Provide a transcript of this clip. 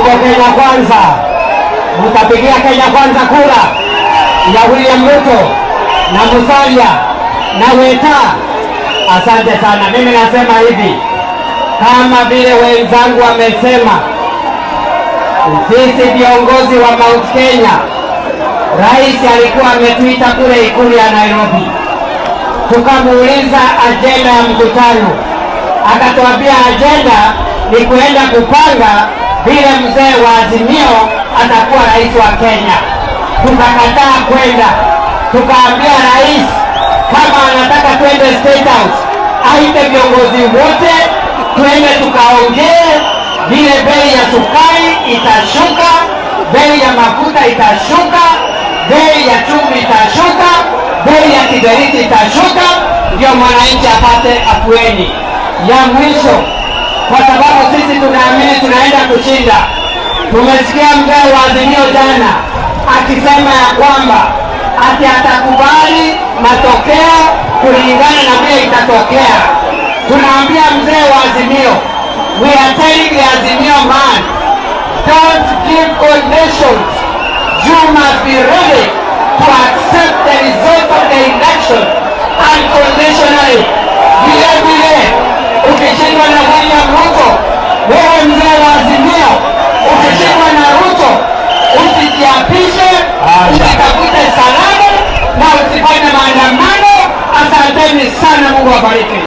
Tuko Kenya Kwanza, mtapigia Kenya Kwanza kura ya William Ruto na Musalia na Weta. Asante sana. Mimi nasema hivi, kama vile wenzangu wamesema, sisi viongozi wa Mount Kenya, rais alikuwa ametuita kule Ikulu ya Nairobi, tukamuuliza ajenda ya mkutano, akatuambia ajenda ni kuenda kupanga vile mzee wa Azimio atakuwa rais wa Kenya. Tukakataa kwenda, tukaambia rais kama anataka twende State House aite viongozi wote twende tukaongee vile bei ya sukari itashuka, bei ya mafuta itashuka, bei ya chumvi itashuka, bei ya kiberiti itashuka, ndio mwananchi apate afueni. Ya mwisho, kwa sababu sisi tunaamini tunaenda kushinda. Tumesikia mzee wa Azimio jana akisema ya kwamba ati atakubali matokeo kulingana na vile itatokea. Tunaambia mzee wa Azimio, we are telling the Azimio man, don't give conditions. You must be ready to accept the result of the election unconditionally. Vile vile ukishindwa na William Ruto, wewe mzee wa Azimio, ukishindwa na Ruto usijiapishe, usitafute salamu na usifanye maandamano. Asanteni sana, Mungu awabariki.